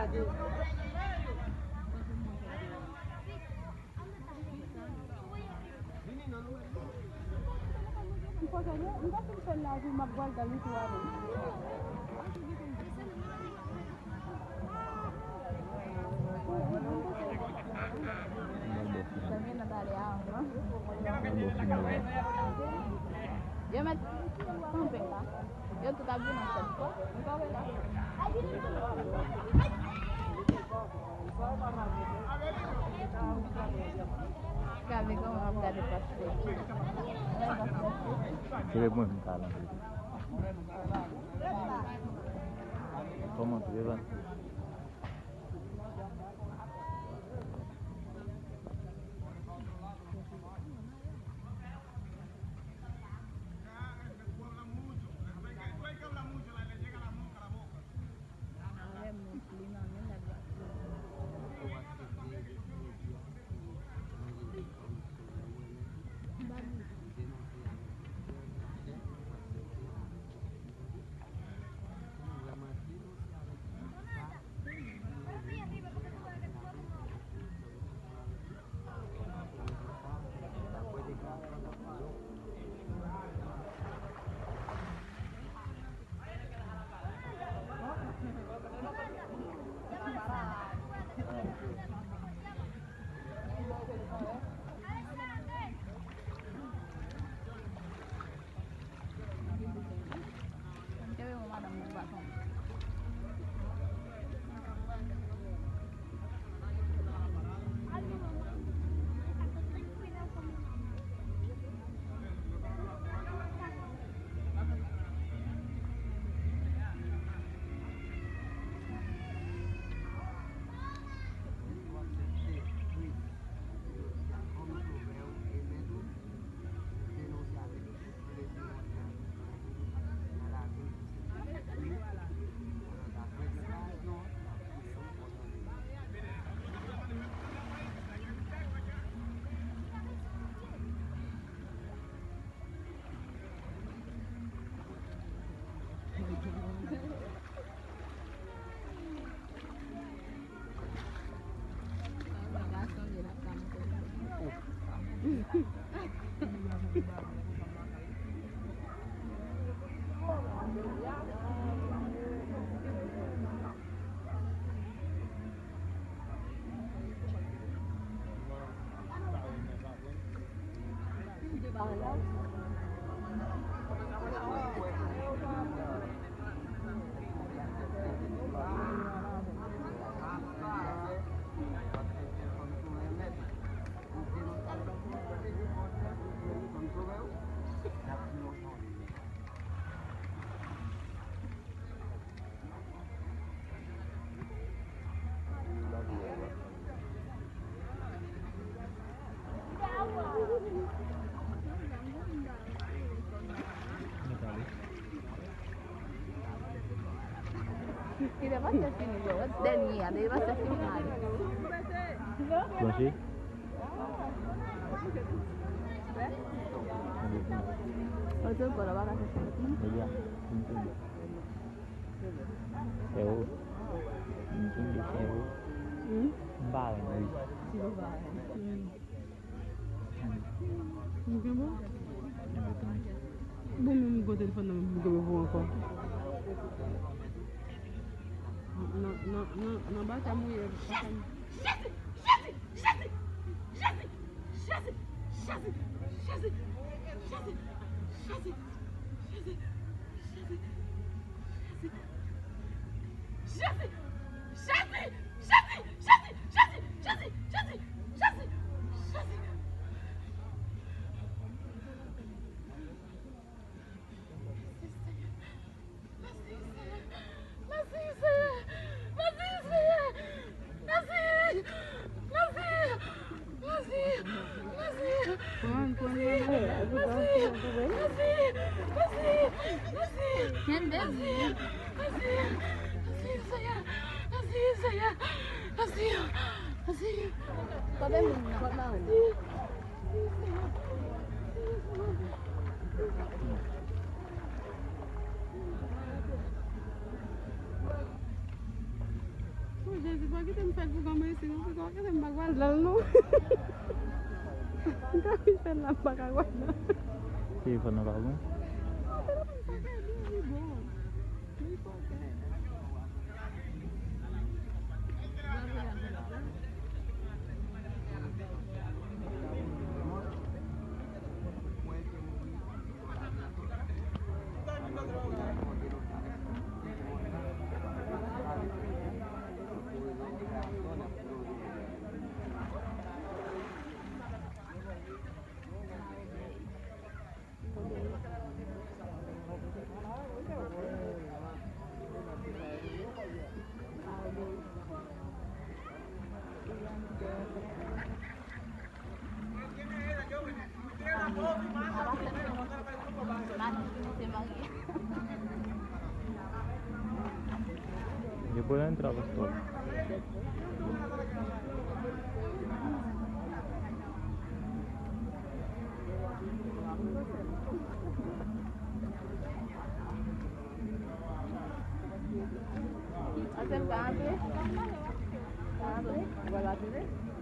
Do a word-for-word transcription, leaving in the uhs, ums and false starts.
M pa fin fè lavi, m ap pral gade tou avè m. Yo mèt kanpe la. Yo tout ap vin an sèt fwa. Gade kòman ap gade pastè. Se mwen ki ta lanse. Kòman, Evan? Kite pastè fini, bro. Dènye a, depi pastè fini, m ale. Planche? Oto gòl, w pa ka fè sa. Ebyen, m tande. Frèwo. M tande, frèwo. Hmm? M pa renmen. M gen bon? Bon, men m gen telefòn nan, m gen pou ankò. Nan, nan, nan, nan batay mwen ye. Mèsi, Senyè. Mèsi, Senyè. Mèsi, Senyè. Mèsi. Mèsi. Mèsi. Mèsi. Mèsi. Mèsi. Mèsi. Mèsi. Mèsi. Mèsi, Senyè. Mèsi, Senyè. Mèsi. Mèsi. Mèsi. Bon, kite m fè l pou kòmanse, non, pou kòmanse, m pa ka wè l non. M ka fin fè l la, m pa ka wè l non. Telefòn nan pa bon? Non, telefòn pa ka di li bon. Li fò kè. Yo puedo entrar, pastor. Antre m ka antre? Ka antre? Ou pa antre?